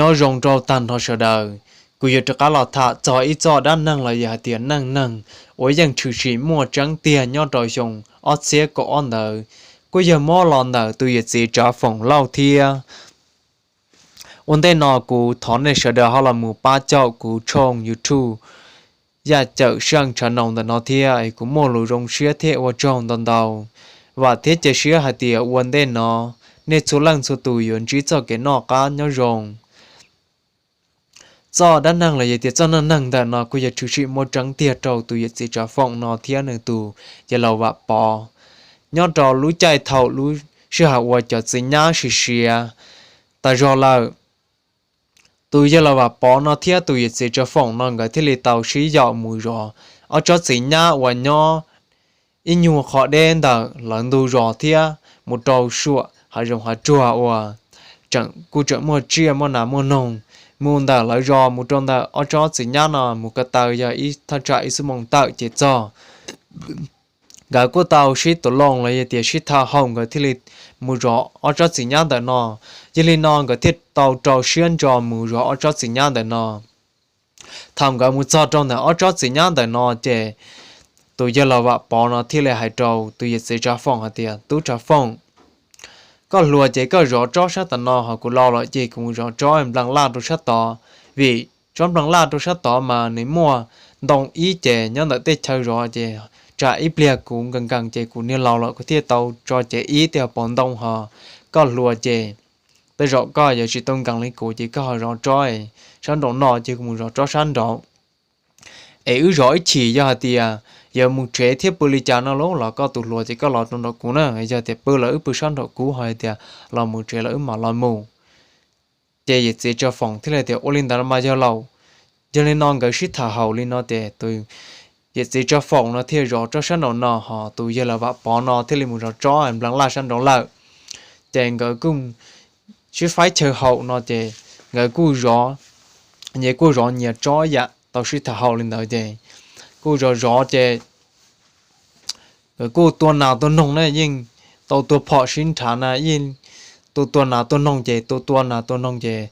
Nyob zoo rau tag nrho sawv daws, kuv yuav rov qab los tham txog ib txoj dab neeg los yog hais tias neej neeg uas yeej tshwm sim muaj tseeb tiag nyob rau xyoo ob txhiab kaum ob ntawd, kuj yog muab los ntawm tus yawm txiv Tsav Foom Lauj thiab. Ua ntej no kuv thov nej sawv daws ho los mus pab caum kuv tshooj YouTube Yaj Cawm Seej Tshav Noos ntawm no thiab, kuv muaj lus zoo siab thiab ua tsaug ntau ntau. Vam thiab cia siab hais tias ua ntej no nej txhua leej txhua tus yuav ntsib txoj kev noj qab nyob zoo. Txoj dab neeg los yog tias txoj neej neeg ntawm no kuj yog tshwm sim muaj tseeb tiag rau tus yawm txiv Tsav Foom no thiab nws tus yawg laus Vam Pov. Nyob rau lub caij thaum lub sij hawm uas cov txiv nyab sim siav tas zog lawm, tus yawg laus Vam Pov no thiab tus yawm txiv Tsav Foom no nkawd thiaj li tau sib yaum mus zov ob tsob txiv nyab uas nyob ib nyuag qhov deb ntawm lawv ntug zos thiab mus rau suam hav zoov hav tsuag uas tseem kuj tseem muaj tsiaj muaj nas muaj noog. Mus ntawm lawv zos mus rau ntawm ob tsob txiv nyab no mus ko taw yog ib thaj tsam ib xuab moos tawm ces txog. Nkawd kuj tau sib tus loo los yog tias sib tham haum nkawd thiaj li mus zov ob tsob txiv nyab ntawm no. Yog li no nkawd thiaj tau rau siab ntso mus zov ob tsob txiv nyab ntawm no. Thaum nkawd mus txog rau ntawm ob tsob txiv nyab ntawm no ces tus yawg laus Vam Pov no thiaj li hais rau tus yawm txiv Tsav Foom hais tias, Tub Tsav Foom, koj hluas ces koj zov tsob sab tom no, ho kuv laus lawm ces kuv mus zov tsob nplees laj rau sab tod, vim tsob nplees laj rau sab tod mas nws muaj ntoo ib ces nyob ntawm tej chaw zov ces tsam ib pliag kuv nkees nkees ces kuv niag laus lawm kuv thiaj tau tso cev ib tej hauv paus ntoo, ho koj hluas ces tej zaum koj yuav tsis tau nkees li kuv ces koj ho zov tsob sab nraum no ces kuv mus zov tsob sab nraud. Es wb zov ib chim yog hais tias yuav mus tsev thiab pw li cas no los koj tus hluas ces koj los rau nraum kuv na, yog tias pw los wb pw sab nraum kuv, ho tias los mus tsev los wb mam los mus. Ces yawm txiv Tsav Foom thiaj li tias, Ua li ntawd mas yog laus. Yog li no nkawd sib tham haum li no ces tus yawm txiv Tsav Foom no thiaj zov tsob sab nraum no, ho tus yawg laus Vam Pov no thiaj li mus zov tsob nplees laj sab nraud lawm. Ces nkawd kuj sib faib chaw haum no ces nkawd kuj zov, nyias kuj zov nyias tsob yam tau sib tham haum li ntawd ces kuj zov zov ces nkawd kuj tua nas tua noog na, yeej tau tua phom sib nrhav na, yeej tua tua nas tua noog ces tua tua nas tua noog ces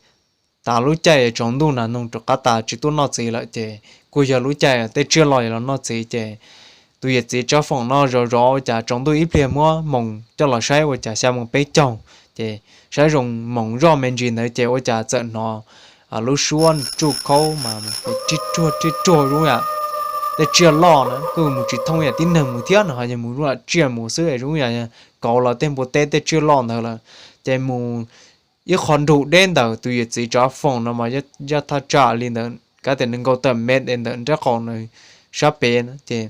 tas lub caij tsaus ntuj nas noog rov qab tas tsis tuaj noj txiv lawm ces kuj yog lub caij tej tsiaj loj los noj txiv ces tus yawm txiv Tsav Foom no zov zov ua cas tsaus ntuj ib pliag muab moos coj los saib ua cas xya moos peb caug ces saib zoo moos zoj me ntsis ntawd ces ua cas txawm hnov lub suab tsuj khaub mas rib ruag rib ruag zoo yam tej tsiaj loj na, kuj mus tsis thooj yam tib neeg mus thiab no, ho yog mus zoo yam tsiaj mus xwb zoo yam kauv los tej npua teb tej tsiaj loj ntawd lawm. Ces mus ib qho nrug deb ntawm tus yawm txiv Tsav Foom no mas yog thaj tsam li ntawd kav tias nees nkaum tawm mev ntawm nraub qaum nws sab pem ces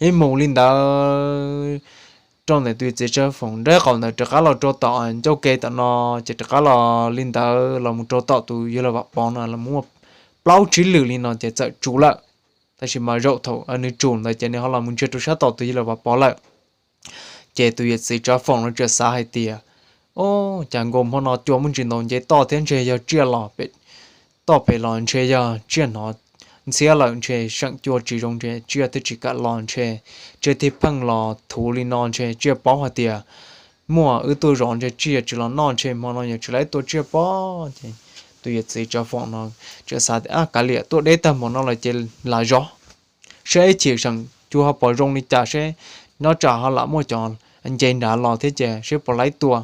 ib mus li ntawd rau ntawm tus yawm txiv Tsav Foom nraub qaum ntawd rov qab los rau tom ncauj ke tom no ces rov qab los li ntawd los mus rau tom tus yawg laus Vam Pov no los muaj plaub tsib lwm li no ces txawm tsum lawm. Tab sis mas zaum thaum nws tsum ntawd ces nws ho los mus ntsia rau sab tom tus yawg laus Vam Pov lawm. Ces tus yawm txiv Tsav Foom no txawm xav hais tias, Ob, cas nkaus hmo no cua muaj ntsis ntau nce toj thiab ntshe yog tsiaj los pem toj pem los ntshe yog tsiaj hnov ntxhiab lawm ntshe seem cua tsis zoo ntshe tsiaj thiaj tsis kam los ntshe tsiaj thiaj pheej los thuv li no ntshe tsiaj paub hais tias muaj wb tuaj zov ntshe tsiaj tsis los noj ntshe hmo no yuav tsis laib tua tsiaj pob. Ces tus yawm txiv Tsav Foom no txawm xav tias, Ab, kav liam tuaj deb tag npaum no lawm ces lam zov seb ib chim seem cua ho puas zoo li cas seb nyob tsam ho lam muaj cov nce nrad los thiab ces seb puas laib tua.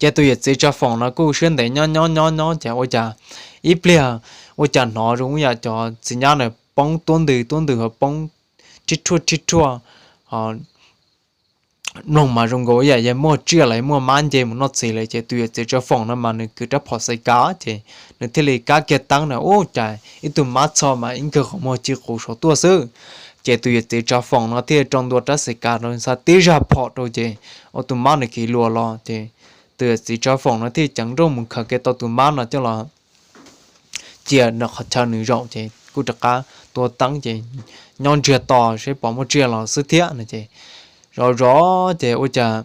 Ces tus yawm txiv Tsav Foom no kuj siab ntev nyob nyob nyob nyob ces ua cas ib pliag ua cas hnov zoo yam cov txiv nyab na poob tuab ntws tuab ntws ho poob rib ruag rib ruag, ho mloog mas zoo nkaus yam yog muaj tsiaj los muaj mab nce mus noj txiv lawm ces tus yawm txiv Tsav Foom no mas nws kwv rab phom xaiv kav ces nws thiaj li kab kiag teeb na ua cas ib tug mab txho mas ib nkawg qhov muag ci qus saum tuaj xwb. Ces tus yawm txiv Tsav Foom no thiaj rau ntua rab xaiv kav rau xa tib zaj phom rau ces ua tus mab nws khiav luas los ces tus yawm txiv Tsav Foom no thiaj ceev nrooj mus khaws kiag tau tus mab no coj los cia nram qhov chaw nws zaum ces kuj rov qab tua teeb ces nyob ntsiag to seb puas muaj tsiaj los xwb thiab no ces zov zov ces ua cas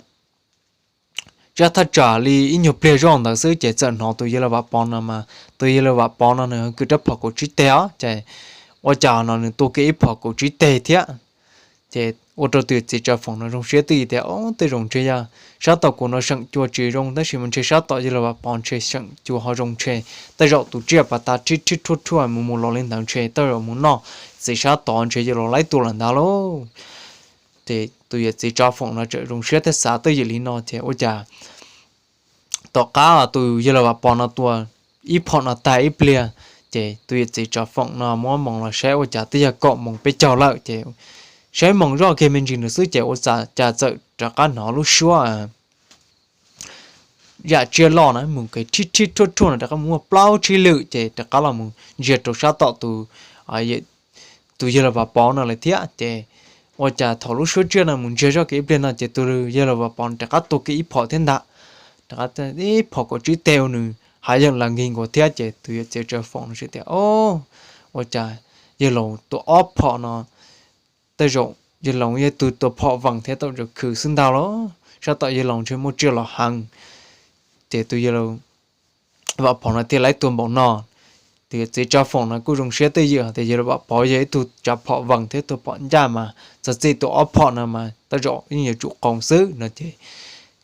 zaj thaj tsam li ib nyuag pliag zoj ntawd xwb ces txawm hnov tus yawg laus Vam Pov no mas tus yawg laus Vam Pov no nws kwv rab phom kaum tsib teg os ces ua cas no nws tua kiag ib phom kaum tsib teg thiab ces ua rau tus yawm txiv Tsav Foom no zoo siab twj ywm tias, Ob, tej zaum ntshe yog sab tom kuv no seem cua tsis zoo, tab sis mas ntshe sab tom yawg laus Vam Pov ntshe seem cua ho zoo ntshe. Tej zaum tus tsiaj pas tas rhib rhib rhuaj rhuaj mus mus los li ntawd ntshe tej zaum mus noj txiv sab tod ntshe yawg laus laib tua lawm ntag lauj. Ces tus yawm txiv Tsav Foom no tseem zoo siab thiab xav twj ywm li no ces ua cas tom qab tus yawg laus Vam Pov no tua ib phom no tag ib pliag, ces tus yawm txiv Tsav Foom no muab moos los saib ua cas twb yog kaum moos peb caug lawm ces saib moos zoj kiag me ntsis nws xwb ces ua cas txawm rov qab hnov lub suab yam tsiaj loj na mus kev rhib rhib rhuaj rhuaj no rov qab mus muaj plaub tsib lwm ces rov qab los mus ntsiag rau sab tom tus yawg laus Vam Pov no lawm thiab ces ua cas thaum lub suab tsiaj no mus ntsiag zoj kiag ib pliag no ces tus yawg laus Vam Pov rov qab tua kiag ib phom thiab ntag. Rov qab ib phom kaum tsib teg ua nws hav yeem las nkig nkaus thiab ces tus yawm txiv Tsav Foom no tias, Ob, ua cas yawg laus tua ob phom no tej zaum yawg laus yog tus tua phom vees thiab tau zaum khwv xwb ntag los sab tom yawg laus ntshe muaj tsiaj los heev. Ces tus yawg laus Vam Pov no thiaj laib tua npaum no. Tus yawm txiv Tsav Foom no kuj zoo siab twj ywm hais tias yawg laus Vam Pov yog ib tug tsav phom vees thiab tua phom ncaj mas txog txij tua ob phom no mas tej zaum yeej yuav tsum qoos xwb no ces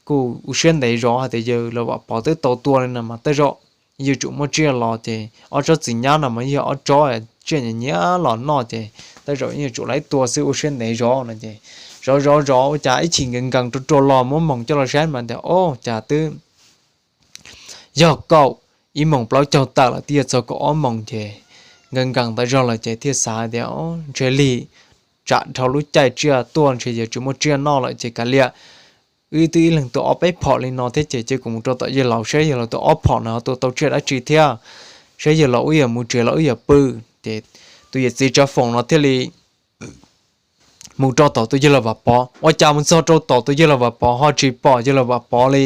kuj ua siab ntev zov hais tias yawg laus Vam Pov twb tau tua li no mas tej zaum yuav tsum muaj tsiaj los ces ob tsob txiv nyab no mas yog ob tsob tsiaj nyiam nyiam los noj ces tej zaum yeej yuav tsum laib tua xwb ua siab ntev zov no ces zov zov zov ua cas ib chim nkees nkees rua rua los muab moos coj los saib mas tias, Ob, cas twb yog kaum ib moos plaub caug tawm los twb yuav txog kaum ob moos ces nkees nkees ntawd zog lawm ces thiaj xav tias, Ob, ntshe lig tsam dhau lub caij tsiaj tuaj ntshe yuav tsis muaj tsiaj noj lawm ces kav liam wb twb ib leeg tua ob peb phom li no thiab ces cia kuv mus rau tom yawg laus saib yawg laus tua ob phom no ho tua tau tsiaj dab tsi thiab, saib yawg laus wb yuav mus tsev los wb yuav pw. Ces tus yawm txiv Tsav Foom no thiaj li mus rau tom tus yawg laus Vam Pov. Ua cas mus txog rau tom tus yawg laus Vam Pov ho tsis pom yawg laus Vam Pov li.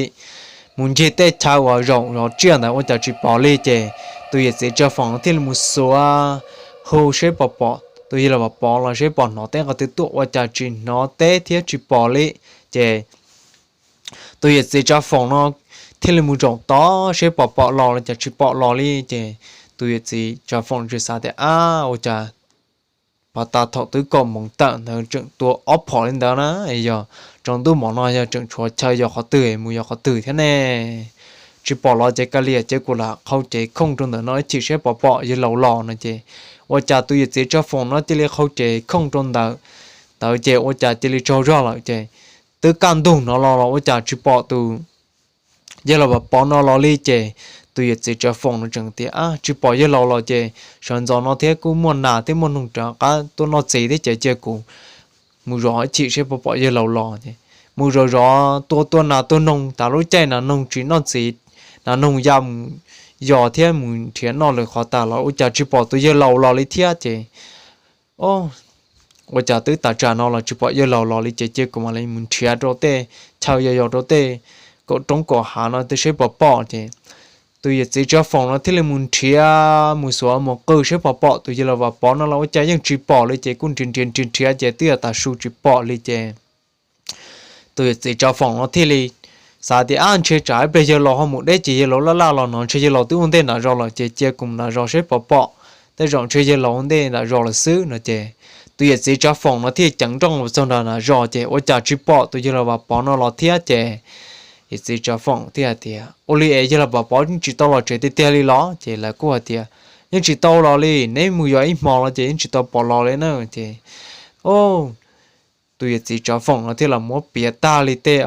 Mus ncig tej chaw uas zaum zov tsiaj ntawd ua cas tsis pom li ces tus yawm txiv Tsav Foom no thiaj li mus xuav hu saib puas pom tus yawg laus Vam Pov los saib puas hnov teb qhov twg tuaj ua cas tsis hnov teb thiab tsis pom li. Ces tus yawm txiv Tsav Foom no thiaj li mus zaum tod saib puas pom los los cas tsis pom los li ces tus yawm txiv Tsav Foom tsis xav tias, Ab, ua cas pas tas thaum twb kaum moos tawm ntawd tseem tua ob phom li ntawd na, yog tsaus ntuj mom no yog tseem tshuav chaw yos qhov twg mus yos qhov twg thiab ne? Tsis pom los ces kav liam ces kuv lam qhau cev khooj rau ntawm no ib chim saib puas pom yawg laus los no ces ua cas tus yawm txiv Tsav Foom no cia li qhau cev khooj rau ntawm ntawd ces ua cas cia li tsaug zog lawm ces twb kaj ntug no los los ua cas tsis pom tus yawg laus Vam Pov no los li ces tus yawm txiv Tsav Foom no tseem tias, Ab, tsis pom yawg laus los ces sawv ntxov no thiab kuj muaj nas thiab muaj noog rov qab tuaj noj txiv thiab ces cia kuv mus zov ib chim saib puas pom yawg laus los. Mus zov zov tua tua nas tua noog tas lub caij nas noog tsis noj txiv, nas noog ya mus yos thiab mus nrhiav noj lawm qhov tas los ua cas tsis pom tus yawg laus los li thiab ces, Ob, ua cas twb tas tsam no los tsis pom yawg laus los li ces cia kuv mam li mus nrhiav rau tej chaw yos yos rau tej kaum roob kaum hav no tej saib puas pom ces tus yawm txiv Tsav Foom no thiaj li mus nrhiav mus xuav mus qw saib puas pom tus yawg laus Vam Pov no los ua cas yeej tsis pom li ces kuj nrhiav nrhiav nrhiav nrhiav ces twb yog tas su tsis pom li ces tus yawm txiv Tsav Foom no thiaj li xav tias, Ab, ntshe tsam ib pliag yawg laus ho mus deb ces yawg laus laj laj los no ntshe yawg laus twb ua ntej nram zos lawm ces cia kuv mus nram zos saib puas pom, tej zaum ntshe yawg laus ua ntej nram zos lawm xwb no ces tus yawm txiv Tsav Foom no thiaj ceev nrooj los txog nram zos ces ua cas tsis pom tus yawg laus Vam Pov no los thiab ces yawm txiv Tsav Foom thiaj hais tias, Ua li es yawg laus Vam Pov yeej tsis tau los tsev tiag tiag li los? Ces lawv kuj hais tias, Yeej tsis tau los li, neb mus yos ib hmo no ces yeej tsis tau pom los li na ces tus yawm txiv Tsav Foom no thiaj los muab piav tag li tej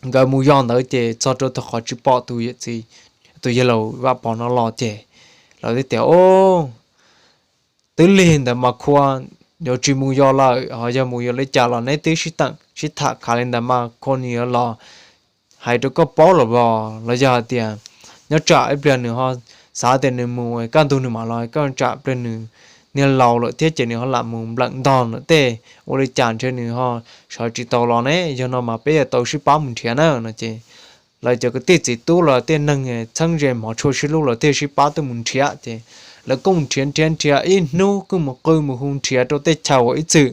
nkawd mus yos ntawd ces txog rau thaum qhov tsis pom tus yawm txiv, tus yawg laus Vam Pov no los ces lawv thiaj tias, Ob, twb lig ntawd mas khua yuav tsis mus yos lawm, ho yog mus yos li cas los neb twb sib teem sib tham khav li ntawd mas khua nws yuav los hais rau koj paub los vos, los yog hais tias nyob tsam ib pliag nws ho xav tias nws mus kaj ntug nws mam los, nyob tsam pliag nws niag laus lawm thiab ces nws ho lam mus nplawm ntog lawm tej, ua li cas ntshe nws ho sawv tsis tau los ne. Yog no mas peb yuav tau sib pab mus nrhiav na no ces lawv cov kwv tij txiv tub los tej neeg txheeb ze hmov tshua sib hlub los thiaj sib pab tuaj mus nrhiav ces lawv kuj mus nrhiav nrhiav nrhiav ib hnub kuj mus qw mus hu nrhiav rau tej chaw uas ib txwm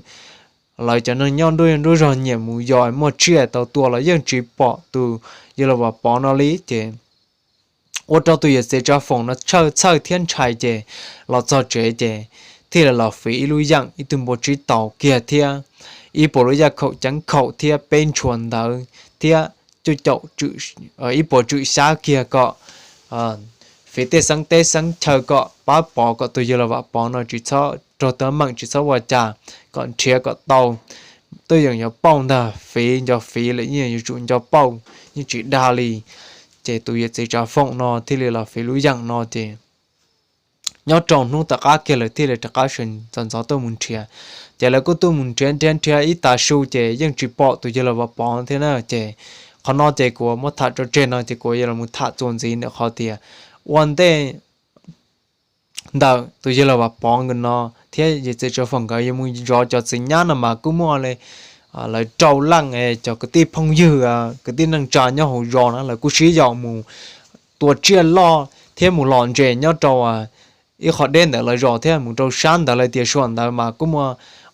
lawv cov neeg nyob nruab nruab zog nyiam mus yos muaj tsiaj tau tua los yeej tsis pom tus yawg laus Vam Pov no li ces ua rau tus yawm txiv Tsav Foom no txhawj txhawj thiab ntshai ces los txog tsev ces thiaj li los fiv ib lub yeem ib tug npua tsib taus kiag thiab ib puas lub yaj khaum ceev khaum thiab peb ntshua ntawv thiab cuaj caum ib puas tswm xyab kiag kom fiv tej xeeb teb xeeb chaw kom pab pov kom tus yawg laus Vam Pov no tsis txhob raug teeb meem tsis txhob ua cas, kom nrhiav kom tau. Twb yeej yuav pauj ntag, fiv nco fiv lawm yeej yuav tsum nco pauj, yeej tsis dag li. Ces tus yawm txiv Tsav Foom no thiaj li los fiv lub yeem no ces nyob rau hnub tom qab kiag lawv thiaj li rov qab sawv ntxov ntxov tuaj mus nrhiav. Ces lawv kuj tuaj mus nrhiav nrhiav nrhiav ib tag su ces yeej tsis pom tus yawg laus Vam Pov thiab na. Ces qhov no ces kuv muab tham tso tseg no ces kuv yuav los tham txuas ntxiv ntawm qhov tias ua ntej ntawm tus yawg laus Vam Pov nkawd no thiab yawm txiv Tsav Foom nkawd yuav mus zov cov txiv nyab no mas kuj muaj li lawv rau leej cov kwv tij phooj ywg, kwv tij neej tsa nyob hauv zos na lawv kuj sib yaum mus tua tsiaj loj thiab mus lom ntses nyob rau ib qho dej ntawd lawv zos thiab mus rau sab ntawd lawm tias sua ntawd mas kuj muaj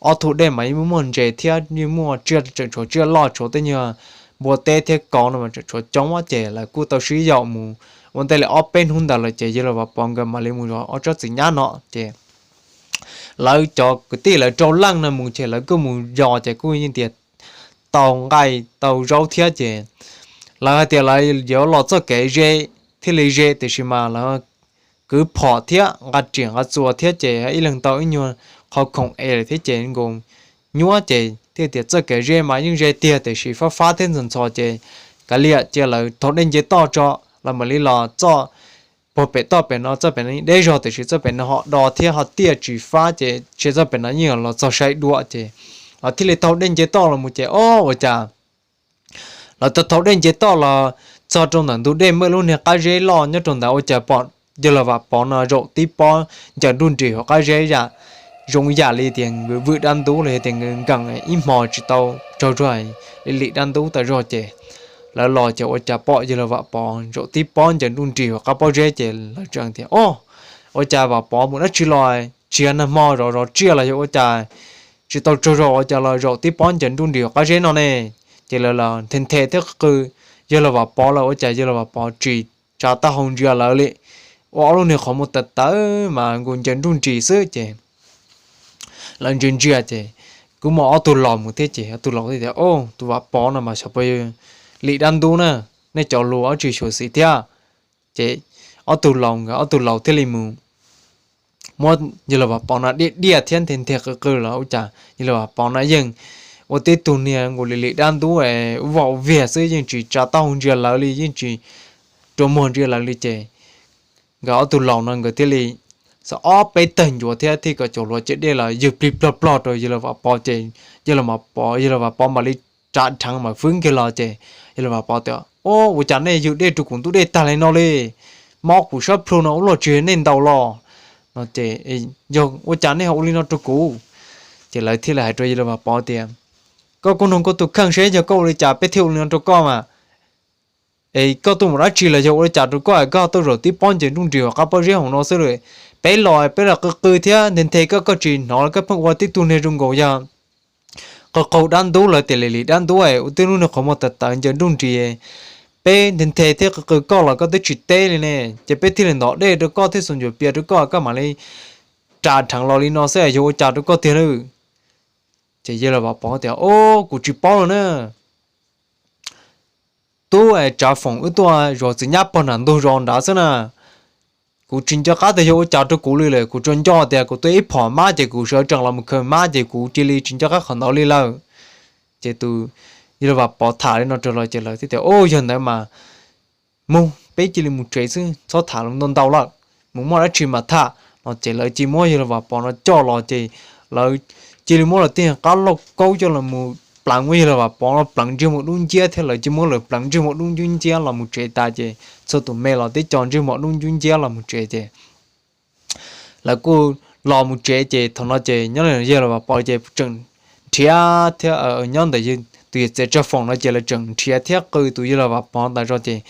ob tug dej mas yeej muaj ntses thiab yeej muaj tsiaj tseem tshuav tsiaj loj tshuav tej nyuag npua teb thiab kauv no mas tseem tshuav coob ces lawv kuj tau sib yaum mus ua ntej li ob peb hnub ntawd lawm ces yawg laus Vam Pov nkawd mam li mus zov ob tsob txiv nyab no ces lawv cov kwv tij lawv rau leej no mus ces lawv kuj mus zov ces kuj yeej tias tau nqaij tau zaub thiab ces lawv hais tias lawv yuav los txoj kev ze thiaj li ze tiam sis mas lawv kwv phom thiab nqa riam nqa txuas thiab ces ib leeg tau ib nyuag qhov khoom es lawm thiab ces nkaus nyuab ces thiaj tias txoj kev ze mas yeej ze tiag tiam sis fab fab thiab ntxhov ntxhov ces kav liam cia lawv thau dej nce toj tso, lawv mam li los txoj puag pem toj pem no, txoj pem no deb zog tiam sis txoj pem no ho do thiab ho tiaj tsis fab ces tsis txoj pem no yeej los txog saib dua ces lawv thiaj li thau dej nce toj los mus ces o ua cas lawv tau thau dej nce toj los txog rau ntawm ntug dej muaj lub niag qab zeb loj nyob rau ntawd ua cas pom yawg laus Vam Pov no zaum tib pob ncaws nruj nris hauv qab zeb zoo yam li tias nws vwm dab ntub los yog tias nws nkees ib hmo tsis tau tsaug zog li lim dab ntub tas zog ces lawv los ces ua cas pom yawg laus Vam Pov zaum tib pob ncaws nruj nris hauv qab pob zeb ces lawv tseem tias o ua cas Vam Pov mus dab tsi los tsis yog nag hmo zov zov tsiaj los yog ua cas tsis tau tsaug zog ua cas los zaum tib pob ncaws nruj nris hauv qab zeb no ne. Ces lawv los nthe nthe thiab qw qw, yawg laus Vam Pov lawm ua cas yawg laus Vam Pov tsis tsa taub hau ntsia lawv li, ua ob lub niag qhov muag tawv tawv mas nkaus ncaws nruj nris xwb ces lawv ntsia ntsia ces kuj muaj ob tug laus mus thiab ces ob tug laus thiaj tias o tus Vam Pov no mas xyov puas lim dab ntub na, nej cov hluas tsis xyuam xim thiab. Ces ob tug laus nkawd ob tug laus thiaj li mus muab yawg laus Vam Pov no diaj diaj thiab nthe nthe qw qw los ua cas yawg laus Vam Pov no yeej ua tib tug niag nkaus li lim dab ntub es ua vaj ua viag xwb yeej tsis tsa taub hau ntsia lawv li yeej tsis rua muag ntsia lawv li ces nkawd ob tug laus no nkawd thiaj li xav ob peb tawg ncuav thiab thiaj kom cov hluas ciam dej los ywg plig plog plog rau yawg laus Vam Pov ces yawg laus Vam Pov, yawg laus Vam Pov mam li tsa dheev mas fwb kiag los ces yawg laus Vam Pov tias o ua cas nej ywg dej rau kuv ntug dej tag li no li, mob kuv sab plhu no ua luaj tsis yog nej ntaus los no ces yog ua cas nej ho ua li no rau kuv. Ces lawv thiaj li hais rau yawg laus Vam Pov tias koj kuj nug koj tus kheej seb yog koj ua li cas peb thiaj ua li no rau koj mas. Es koj tuaj mus dab tsi los yog ua li cas rau koj es koj tuaj zaum tib pob ncaws nruj nris hauv qab pob zeb hauv no xwb lawm. Peb los peb los qw qw thiab nthe nthe koj koj tsis hnov los koj pheej ua tib tug niag zoo nkaus yog qw qaug dab ntub lawv tias lim lim dab ntub es ua tib lub niag qhov muag tawv tawv ncaws nruj nris. Peb nthe nthe thiab qw qw koj los koj twb tsis teb li ne ces peb thiaj li ntov dej rau koj thiab xuas ncuav pias rau koj koj mam li ras dheev los li no xwb es yog ua cas rau koj tiag lawm. Ces yawg laus Vam Pov tias o kuv tsis paub los na. Tub es Tsav Foom wb tuaj zov txiv nyab pog nram ntug zos nrad xwb na. Kuv tsis nco qab tias yog ua cas rau kuv li lawm kuv tsuas nco tias kuv tua ib phom mab ces kuv sawv tsees los mus khaws mab ces kuv cia li tsis nco qab qhov ntawd li lawm. Ces tus yawg laus Vam Pov tham li no rau lawv ces lawv thiaj tias o yog ntawd mas mus peb cia li mus tsev xwb txhob tham ntau ntau lawm, mus muaj dab tsi mas tham no ces lawv cia muab yawg laus Vam Pov no coj los ces lawv cia li muab lawv tej qab lauj kaub coj los mus pleev muab yawg laus Vam Pov no pleev ntsej muag dub nciab thiab lawv cia muab lawv pleev ntsej muag dub nciab los mus tsev tas ces txhua tus me los tib co ntsej muag dub nciab los mus tsev ces lawv kuj los mus tsev ces thaum no ces nyob li yawg laus Vam Pov ces tseem nrhiav thiab nyob ntawm tus yawm txiv Tsav Foom no ces lawv tseem nrhiav thiab qw tus yawg laus Vam Pov tas zog ces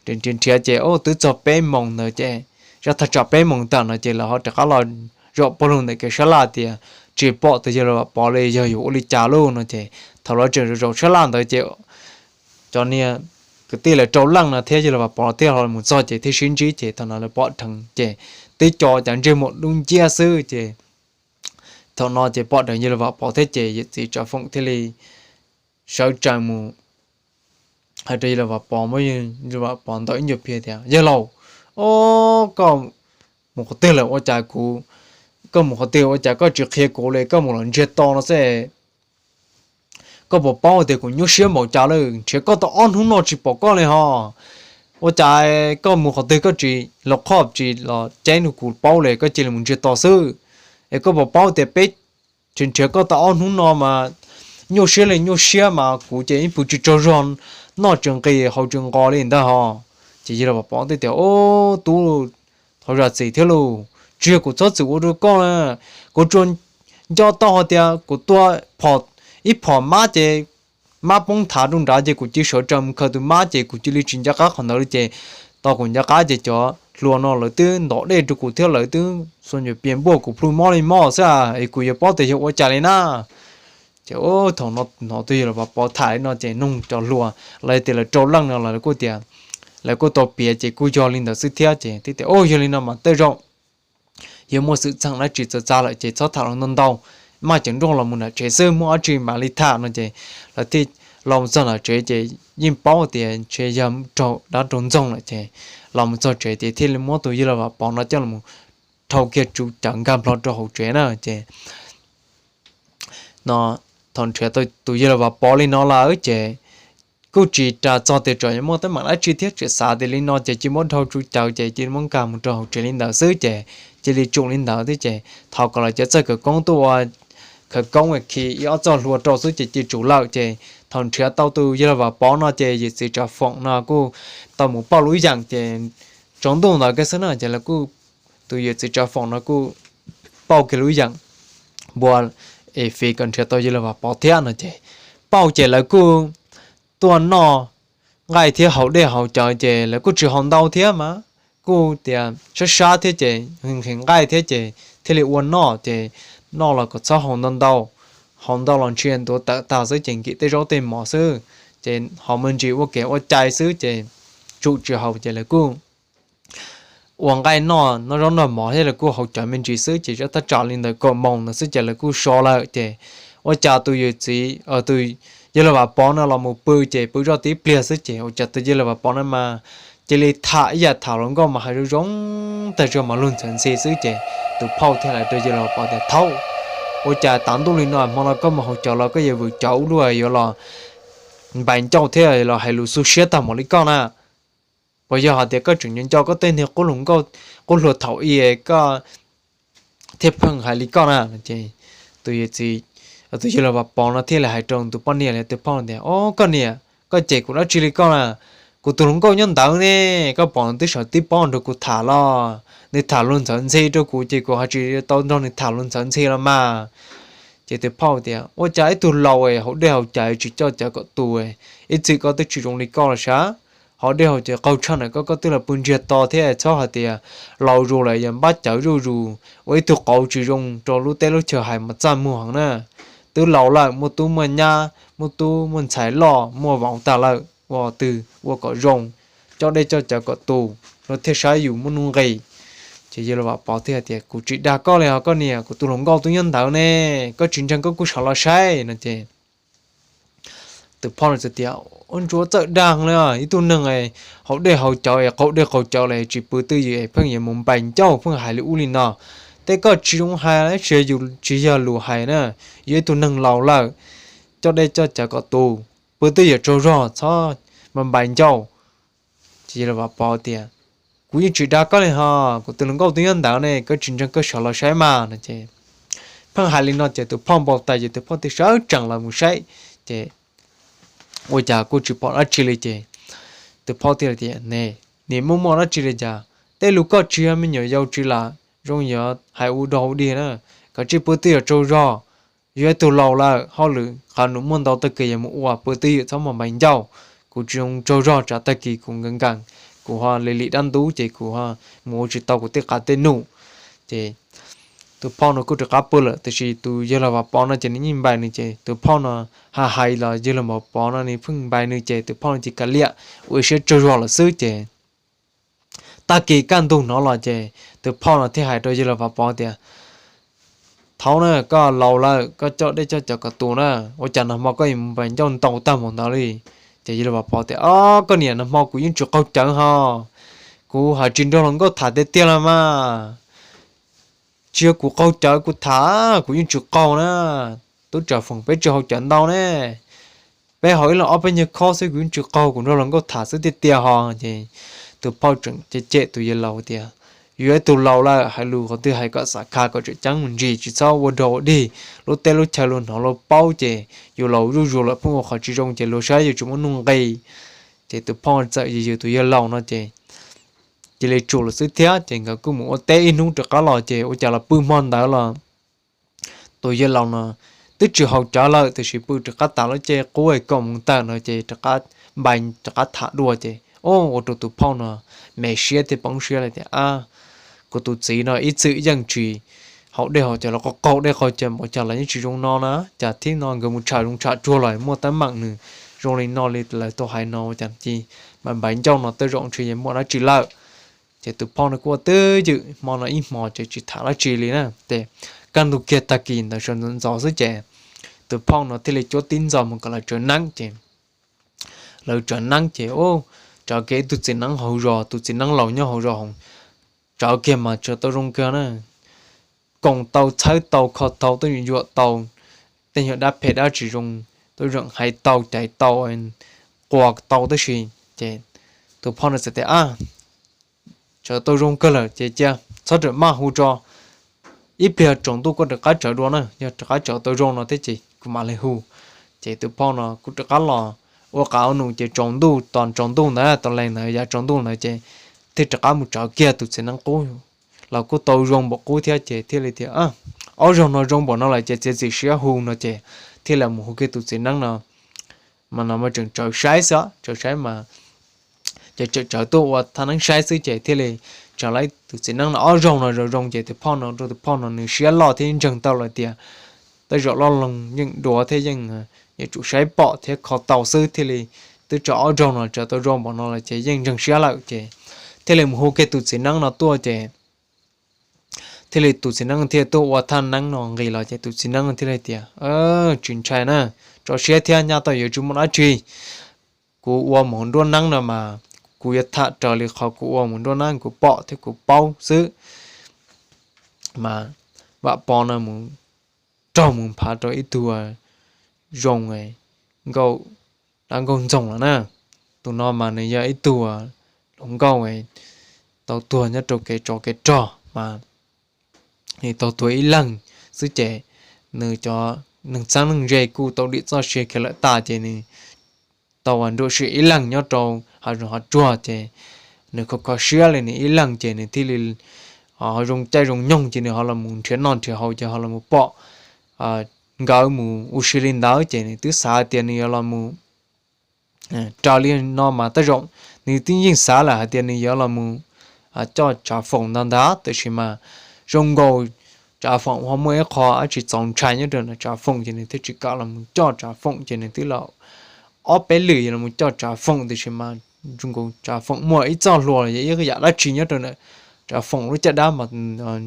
nrhiav nrhiav ces twb txog peb moos ntawd ces zaj thaj tsam peb moos tawm no ces lawv ho rov qab los zaum pog lug ntawm kev sab laj tias tsis pom tus yawg laus Vam Pov li yog yuav ua li cas lauj no ces thaum lawv tseem zaum zaum sab laj ntawd ces cov niag kwv tij lawv rau leej no thiab yawg laus Vam Pov thiaj ho mus txog ces thiaj sib ntsib ces thaum no lawv pom dheev ces twb co cov ntsej muag dub nciab xwb ces Thaum no ces pom dheev yawg laug Vam Pov thiab ces yawm txiv Tsav Foom thiaj li sawv tsees mus hais rau yawg laug Vam Pov, muab yawg laug Vam Pov ntaus ib ncua phi tias, Yawg laus, o, koj mus qhov twg lawm ua cas kuv, koj mus qhov twg ua cas koj tsis qhia kuv li, koj mus los ntsiag to no xwb. Koj puas paub tias kuv nyuaj siab npaum cas lawm, nrhiav koj tau ob hnub no tsis pom koj li ho. Ua cas koj mus qhov twg koj tsis los qhov tsis los ceeb rau kuv paub li, koj cia li mus ntsiag to xwb. Es koj puas paub tias peb tsis nrhiav koj tau ob hnub no mas nyuaj siab li nyuaj siab mas kuv ces ib pw tsis tsaug zog, noj tsis nqis haus tsis nqos li ntag ho. Ces yawg laug Vam Pov teb tias, O, tub, thov zam txim thiab lauj, tsis yog kuv txhob txwm ua rau koj na, kuv tsuas nco tau hais tias kuv tua ib phom mab ces mab poob thav rau nrad ces kuv cia li sawv tsees mus khaws tus mab ces kuv cia li tsis nco qab qhov ntawd li ces tau kuv nco qab ces cov hluas no lawv twb ntov dej rau kuv thiab lawv twb xuas nyuam pias npuaj kuv plhu mob li mob xwb, es kuv yuav paub tias yog ua cas li na. Ces thaum no hnov tus yawg laug Vam Pov tham li no ces noog cov hluas, lawv tias lawv rau leej no los lawv kuj tias, lawv kuj tau piav ces kuj yog li ntawd xwb thiab ces thiaj tias, O, yog li no mas tej zaum yog muaj xwm txheej dab tsi txawv txav lawm ces txhob tham los ntau ntau, maj cov nrooj los mus nram tsev xwb, muaj dab tsi mam li tham no ces lawv thiaj los mus txog nram tsev ces yeej paub tias ntshe yog raug dab raug ntxoog lawm ces los mus txog tsev ces thiaj li muab tus yawg laug Vam Pov no coj los dhau kiag tsuv cawv nkag nplho rau hauv tsev na ces no thaum nrhiav tau tus yawg laug Vam Pov li no lawm ces kuj tsis ras txog tias tsam yuav muaj teeb meem dab tsi thiab, tseem xav tias li no ces cia li muab dhau tsuv cawv ces cia li muab nkag mus rau hauv tsev li ntawd xwb ces cia li tsum li ntawd thiab ces thov kom lawv cov txawj khawv koob tuaj ua khawv koob khi ib ob txoj hlua rau xwb ces cia li tsum lawm ces thaum nrhiav tau tus yawg laug Vam Pov no ces yawm txiv Tsav Foom no kuj tau mus pauj lub yeem ces tsaus ntuj ntawd kiag xwb na ces lawv kuj, tus yawm txiv Tsav Foom no kuj pauj kiag lub yeem npua es fiv kom nrhiav tau yawg laug Vam Pov thiab no ces pauj ces lawv kuj tuaj noj nqaij thiab haus dej haus cawv ces lawv kuj tsis haus ntau thiab mas kuj tias sab sab thiab ces nqhis nqaij thiab ces thiaj li ua noj ces noj los kom txhob haus ntau ntau, haus ntau los ntshe ntuav tawm tag xwb ces nkim tej zaub tej mov xwb ces haus me ntsis ua kev ua cai xwb ces tsum tsis haus ces lawv kuj ua nqaij noj noj zaub noj mov thiab lawv kuj haus cawv me ntsis xwb ces zaj thaj tsam li ntawm kaum moos ntawd xwb ces lawv kuj so lawm ces ua cas tus yawm txiv, tus yawg laug Vam Pov no los mus pw ces pw zoj tib pliag xwb ces ua cas tus yawg laug Vam Pov no mas cia li tham ib yam tham hluas nkauj mas hais zoo zoo tag zog mas luag ntxhi ntxhi xwb ces tus phauj thiaj hais rau yawg laug Vam Pov tias, Thaub, ua cas tav ntuj li no hmo no koj mus haus cawv los koj yuav vwm cawv ua luaj yuav los npais ncauj thiab los hais lus xu siab tag mus li koj na? Puas yog hais tias koj tseem nco nco koj tej niag qub hluas nkauj, qub hluas thaum ub koj thiaj pheej hais li koj na? Ces tus yawg txiv, tus yawg laug Vam Pov no thiaj li hais rau tus poj niam li tus phauj tias, O, koj niam, koj cem kuv dab tsi li koj na? Kuv tus hluas nkauj nyob ntawd ne, koj pom nws twb sawv tib pob nrog kuv tham los, nws tham luag ntxhi ntxhi rau kuv ces kuv ho tsis tau nrog nws tham luag ntxhi ntxhi los mas. Ces tus phauj tias, Ua cas ib tug laus haus dej haus cawv tsis coj cawv kom tu, ib txwm koj twb tsis zoo li koj los sav? Haus dej haus cawv qaug tshaj ntawm koj, koj twb los pw ntsiag to thiab, txhob hais tias laus zus lawm yog npab cawv zuj zus, ua ib tug qauv tsis zoo rau lub teb lub chaws hais mas txaj muag heev na. Twb laus lawm, muaj tub muaj nyab, muaj tub muaj ntxhais loj muaj vauv tag lawm, ua twg ua kom zoo, coj dej coj cawv kom tu, luag thiaj saib yus muaj nuj nqis. Ces yawg laug Vam Pov thiaj hais tias, Kuv tsis dag koj li os koj niam, kuv tus hluas nkauj twb nyob ntawd ne, koj tsis ntseeg koj kuj sawv los saib no ces tus phauj no txawm tias, Ua ntsuav txawj dag li os, ib tug neeg haus dej haus cawv es qaug dej qaug cawv los tsis pw twj ywm es pheej yuav mus npais ncauj pheej hais li ub li no. Tej koj tsis zoo hais, tsis yog yus, tsis yog lus hais na, yog ib tug neeg laus lawm, coj dej coj cawv kom tu, pw twj ywm tsaug zog txhob mus npais ncauj. Ces yawg laug Vam Pov tias, Kuv yeej tsis dag koj li ho, kuv tus hluas nkauj twb nyob ntawd ne, koj tsis ntseeg koj sawv los saib mas no ces pheej hais li no ces tus phauj npau taws ces tus phauj thiaj sawv tsees los mus saib ces ua cas kuj tsis pom dab tsi li ces tus phauj thiaj tias, Ne, nim muaj muaj dab tsi li cas? Tej lus koj tsis yog me nyuam yaus tsis lam zoo yuav hais ua dog ua dig na, koj tsis pw twj ywm tsaug zog, yog ib tug laus lawm, hauj lwm qhov num muaj ntau tag kis yuav mus ua, pw twj ywm txhob mus npais ncauj. Kuv tsis zoo tsaug zog tsam tag kis kuv nkees nkees, kuv ho li lim dab ntub ces kuv ho mus ua tsis tau kuv tej qav tej num. Ces tus phauj no kuj rov qab pw lawm, tiam sis tus yawg laug Vam Pov no ces nws yeej npais nws ces tus phauj no hais hais los yawg laug Vam Pov no nws pheej npais nws ces tus phauj no ces kav liam ua ib siab tsaug zog lawm xwb ces tag kis kaj ntug hnov los ces tus phauj no thiaj hais rau yawg laug Vam Pov tias, Thaub na, koj laus lawm, koj coj dej coj cawv kom tus na, ua cas nag hmo koj yuav mus npais ncauj ntau tag npaum ntawd li? Ces yawg laus Vam Pov tias, Ob, koj niam, nag hmo kuv yeej tsis qaug cawv ho. Kuv hais tsis nrog hluas nkauj tham tiag tiag los mas. Tsis yog kuv qaug cawv kuv tham, kuv yeej tsis qaug na. Tub Tsav Foom, peb tsis haus cawv ntau ne. Peb haus ib leeg ob peb nyuag khob xwb, kuv yeej tsis qaug, kuv nrog hluas nkauj tham xwb tiag tiag ho. Ces tus phauj tseem cem cem tus yawg laus tias, Yus yog ib tug laus lawm, hais lus qhov twg hais kom xav kha kom tseem ceeb mus ntsis, tsis txhob ua dog ua dig. Lub teb lub chaw luag hnov luag paub ces yus laus zuj zus lawm pheej ua qhov tsis zoo ces luag saib yus tsis muaj nuj nqis. Ces tus phauj txawm yws yws tus yawg laus no ces cia li tsum lawm xwb thiab. Ces nkawd kuj mus ua teb ib hnub rov qab los ces ua cas los pw hmo ntawd los tus yawg laus no twb tsis haus cawv lawm, tiam sis pw rov qab tas lub caij qub kaum moos tawm no ces rov qab npais rov qab tham dua ces ua rau tus phauj no me siab thiab poob siab li tias, Ab, kuv tus txiv no ib txwm yeej tsis haus dej haus cawv los qaug qaug dej qaug cawv npaum cas los yeej tsis zoo no na, cas thib no nkawd mus tsham zoov tsham tsuag los muaj teeb meem nws zoo li no li lawv tau hais no, ua cas cia li npais ncauj no tej zaum ntshe yuav muaj dab tsi lawm. Ces tus phauj no kuj ua twj ywm hmo no ib hmos ces tsis tham dab tsi li na. Ces kaj ntug kiag tag kis ntawd sawv ntxov ntxov xwb ces tus phauj no thiaj li cuab tib ntxov mus kom lawv tsawv neeb ces lawv tsawv neeb ces, u, tsawv kiag ib tug txiv neeb hauv zos, tus txiv neeb laus nyob hauv zos hauv, tsawv kiag mas tsawv tau zoo kawg na. Koom tau, txhawb tau, kho tau, tuaj yuam yuam tau tej nyuag dab phem dab tsis zoo, tuaj zeem hais tau cais tau, quas tau tab sis. Ces tus phauj no txawm tias, A, tsawv tau zoo kawg lawm ces cia txhob rawm maj, hu tso, ib pliag tsaus ntuj koj rov qab tsawv dua na, yog rov qab tsawv tau zoo no thiab ces kuv mam li hu. Ces tus phauj no kuj rov qab los ua qav ua num ces tsaus ntuj, tos tsaus ntuj ntawd, tos lees ntawd yav tsaus ntuj ntawd ces thiaj rov qab mus tsawv kiag tus txiv neeb qub los kuj tau zoo npaum qub thiab ces thiaj li tias, Ob, zaug no zoo npaum no lawm ces txiav txim siab hu no ces thiaj li mus hu kiag tus txiv neeb no. Mas no mas tseem tsawv saib xwb, tsawv saib mas ces tsawv tsawv tuaj ua thaj neeb saib xwb ces thiaj li tsawv lawm tus txiv neeb no ob zaug no zoo zoo ces tus phauj no, rau tus phauj no nws siab loj thiab ntseeg tau lawm tias tej zaum loj loog yeej duav thiab yeej yuav tsum saib pom thiab kho tau xwb thiaj li twb tsawv ob zaug no tsawv tau zoo npaum no lawm ces yeej ntseeg siab lawm ces thiaj li mus hu kiag tus txiv neeb no tuaj ces thiaj li tus txiv neeb thiaj tuaj ua thaj neeb no nqis los ces tus txiv neeb thiaj li tias, Tsis ntshai na, tso siab thiab, nyaj tau yuav tsis muaj dab tsi. Kuv ua mus nruab neeb no mas kuv yuav tham raws li qhov kuv ua mus nruab neeb kuv pom thiab kuv paub xwb. Mas Vam Pov no mus raug mus phav rau ib tug zoo nkauj, dab nkauj ntxoog los na. Tus no mas nws yog ib tug hluas nkauj tau tuag nyob rau kev tsov kev rog mas nws tau tuag ib leeg xwb ces nws cov neeg txheeb neeg ze kuj tau dim txoj sia kiag lawm tas ces nws tau nruam sim ib leeg nyob rau hav zoov hav tsuag ces nws kho kho siab li nws ib leeg ces nws thiaj li ho zoo caij zoo nyoog ces nws ho los mus nrhiav noj nrhiav haus ces ho los mus pom nkawd mus ua si li ntawd ces nws twb xav tias nws yuav los mus raws li no mas tej zaum nws twb yeej xav lawm hais tias nws yuav los mus coj Tsav Foom ntag ntag, tiam sis mas zoo nkaus Tsav Foom ho muaj ib qho dab tsi txaus ntshai nyob rau ntawm Tsav Foom ces nws thiaj tsis kam los mus coj Tsav Foom ces nws twb los ob peb lwm yuav los mus coj Tsav Foom tiam sis mas zoo nkaus Tsav Foom muaj ib txoj hlua los yog ib yam dab tsi nyob rau ntawm Tsav Foom lub caj dab mas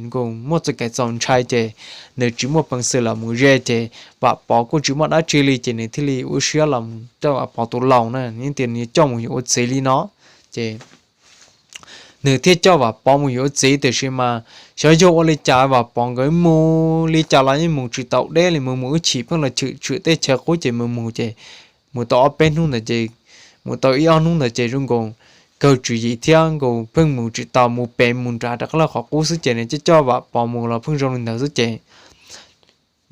nkaus muaj txoj kev txaus ntshai ces nws tsis muaj peev xwm los mus ze ces Vam Pov kuj tsis muaj dab tsi li ces nws thiaj li ua siab los mus coj Vam Pov tus laus na, nws tias nws coj mus yuav ua txiv li no ces nws thiaj coj Vam Pov mus yuav ua txiv tiam sis mas xyov yog ua li cas Vam Pov nkawd mus li cas los yeej mus tsis tau deb li, mus mus ib chim pheej los chwm tshwm tej chaw qub ces mus mus ces mus tau ob peb hnub ntawd ces mus tau ib ob hnub ntawd ces zoo nkaus kawg tswv yim thiab nkaus pheej mus tsis tau, mus pem mus nrad rov qab los qhov qub xwb ces nws coj coj Vam Pov mus los pheej zoo li ntawd xwb ces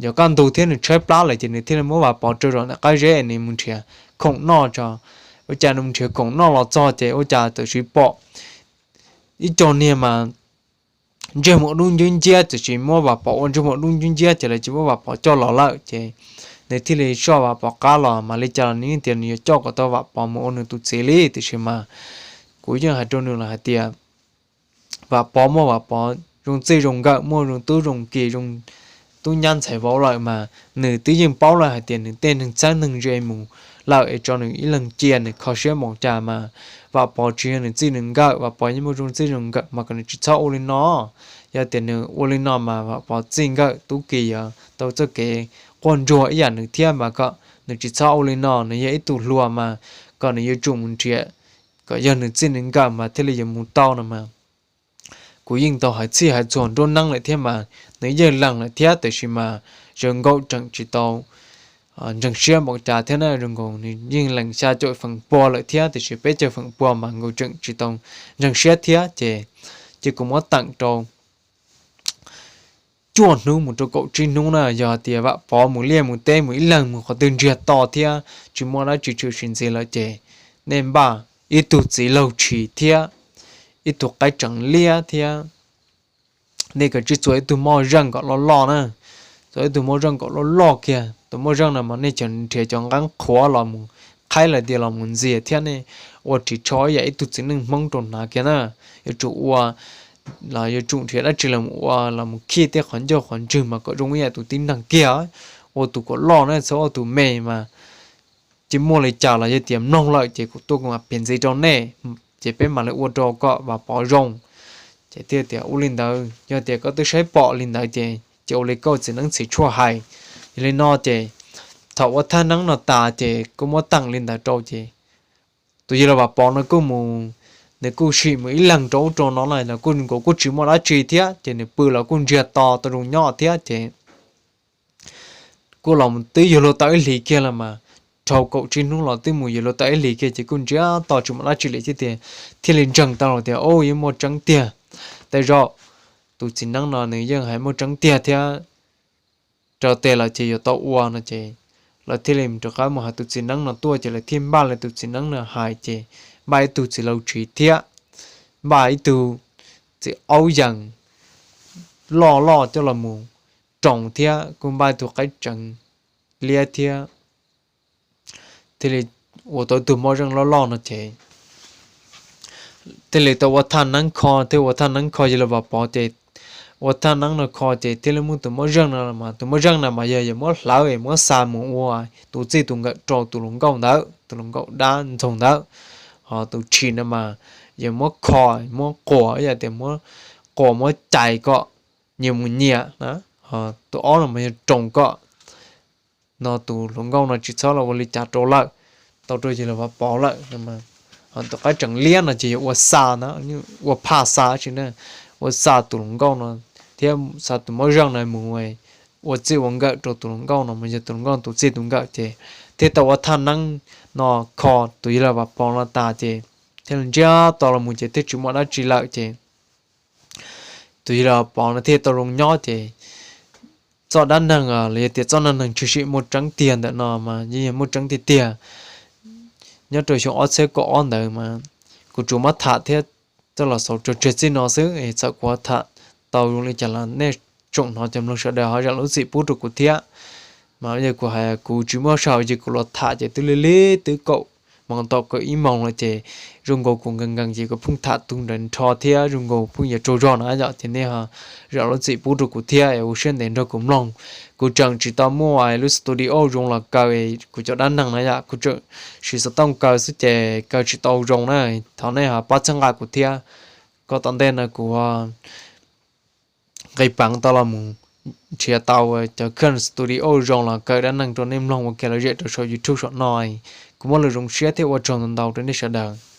yog kaj ntug thiab nws tshaib plab lawm ces nws thiaj li muab Vam Pov rau zaum ntawm qab zeb nws mus nrhiav khoom noj tso. Ua cas nws mus nrhiav khoom noj los txog ces ua cas txawm sis pom ib co niag mas ntsej muag dub nciab nciab, tiam sis muab Vam Pov ua ntsej muag dub nciab nciab ces lawv tsis muab Vam Pov coj los lawm ces nws thiaj li soj Vam Pov qab los mas li cas los nws yeej tias nws yuav coj kom tau Vam Pov mus ua nws tus txiv li, tiam sis mas kuv yeej hais rau nws lawm hais tias Vam Pov muaj Vam Pov zoo txij zoo nkawm, muaj zoo tub zoo ki, zoo tub nyab ntxhais vauv lawm mas nws twb yeej paub lawm hais tias nws tej neeg txheeb neeg ze mus lawm es tso nws ib leeg cia, nws kho siab npaum cas mas Vam Pov tsis yog nws txij nws nkawm, Vam Pov yeej muaj zoo txij zoo nkawm mas kom nws tsis txhob ua li no. Yog tias nws ua li no mas Vam Pov txij nkawm Tub Kis yuav tau txoj kev quaj ntsuag ib yam nws thiab mas kom nws tsis txhob ua li no, nws yog ib tug hluas mas kom nws yuav tsum mus nrhiav kom yog nws txij nws nkawm mas thiaj li yuav mus tau no mas. Kuv yeej tau hais txhij hais txhua nruab neeb lawm thiab mas nws yeej lees lawm thiab, tiam sis mas Zoo Nkauj tseem tsis tau ntseeg siab npaum cas thiab na. Zoo Nkauj nws yeej lees xya caum feem pua lawm thiab, tiam sis peb caug feem pua mas Nkauj tseem tsis tau ntseeg siab thiab ces, ces kuv muab teem rau cuaj hnub mus rau kaum tsib hnub na, yog hais tias Vam Pov mus liaj mus teb mus ib leeg mus qhov twg ntsiag to thiab tsis muaj dab tsi tshwm sim ntxiv lawm ces nej npaj ib tug txiv laug tshis thiab ib tug qaib tseev liab thiab nej kov tsij txua ib tug moj zeej kom loj loj na. Txua ib tug moj zeej kom loj loj kiag. Tus moj zeej no mas nej cov nrhiav cov nqeeb qhuav los mus qhaib los tias los mus ntxias thiab nej ua ris tsho ib yam ib tug txiv neej Hmoob rau hnav kiag na. Yuav tsum ua los yuav tsum nrhiav dab tsi los ua los mus khij tej qhov ncauj qhov ntswg mas kom zoo ib yam tus tib neeg kiag. Ua tus kom loj na, txhob ua tus me mas. Ces muaj li cas los yog tias mloog lawm ces kuv tuaj kuv mam piav ntxiv rau nej, ces peb mam li ua rau kom Vam Pov zoo. Ces thiaj tias ua li ntawd, yog tias koj twb saib pom li ntawd ces ces ua li koj txiv neeb txiv tshuaj hais. Yog li no ces thaum ua thaj neeb no tas ces kuj muab teem li ntawd rau ces tus yawg laus Vam Pov no kuj mus, nws kuj sim mus ib leeg rau ub rau no na los kuj nkaus kuj tsis muaj dab tsi thiab ces nws pw los kuj ntsiag to tau zoo nyob thiab ces kuj los twb yuav luag tau ib hlis kiag los mas, dhau kaum tsib hnub los twb mus yuav luag tau ib hlis kiag ces kuj ntsiag to tsis muaj dab tsi li thiab tias, thiaj li ntseeg tau los tias, Au, yeej muaj tseeb tiag. Tej zaum tus txiv neeb no nws yeej hais muaj tseeb tiag thiab, raws tes lawm ces yuav tau ua no ces lawv thiaj li rov qab mus hais tus txiv neeb no tuaj ces lawv thiaj npaj li tus txiv neeb no hais ces npaj ib tug txiv laug tshis thiab npaj ib tug txiv aub yees loj loj coj los mus roos thiab kuj npaj ib tug qaib tseev liab thiab thiaj li ua tau ib tug moj zeej loj loj no ces thiaj li tau ua thaj neeb kho thiab ua thaj neeb kho yawg laus Vam Pov ces ua thaj neeb no kho ces thiaj li muaj tus moj zeej no mas tus moj zeej no mas yog yog muab hlawv es muab xa mus ua tus txij tus nkawm rau tus hluas nkauj ntawd, tus hluas nkauj dab ntxaug ntawd. Ho tus tshis no mas yog muab kho, muab quas, yog tias muab quas muab cais kom nyias mus nyias na. Ho tus ob no mas yog roos kom no tus hluas nkauj no tsis txhob los ua li cas rau lawm, tau rau yawg laus Vam Pov lawm. Ho tus qaib tseev liab no ces yog ua xa na, ua phaj xa tsi na, ua xa tus hluas nkauj no thiab xa tus moj zeej no mus ua txij ua nkawm rau tus hluas nkauj no mas yog tus hluas nkauj tus txij tus nkawm ces thiaj tau ua thaj neeb no kho tus yawg laus Vam Pov no tas ces thiaj li ntsiag to los mus ces thiaj tsis muaj dab tsi lawm ces tus yawg laus Vam Pov no thiaj tau zoo nyob ces txoj dab neeg los yog tias txoj dab neeg tshwm sim muaj tseeb tiag ntawm no mas yeej yog muaj tseeb tiag tiag. Nyob rau xyoo ob txhiab kaum ob ntawd mas kuv tsuas muab tham thiab txoj los xaus tso tseg txij no xwb es txawm kuv tham tau zoo li cas los nej tsoom hnov cov mloog sawv daws ho zam lub txim pub rau kuv thiab. Mas yog kuv hais kuv tsis muaj sij hawm ces kuv los tham ces twb lig lig twb kaum moos tau kaum ib moos lawm ces zoo nkaus kuv nkees nkees ces kuv pheej tham tu nrawm nrho thiab zoo nkaus pheej yuav tsaug zog na yom ces nej ho zam lub txim pub rau kuv thiab es ua siab ntev nrog kuv mloog. Kuv tseem tsis tau muaj lub studio zoo los kaw kuv cov dab neeg na yom, kuv tseem siv xov tooj kaw xwb ces kaw tsis tau zoo na. Thov nej ho pab txhawb nqa kuv thiab. Kom tom ntej no kuv nqis peev tau los mus nrhiav tau cov khaj studio zoo los kaw dab neeg rau nej mloog ua ke lom zem rau saum YouTube saum no. Kuv muaj lus zoo siab thiab ua tsaug ntau ntau rau nej sawv daws.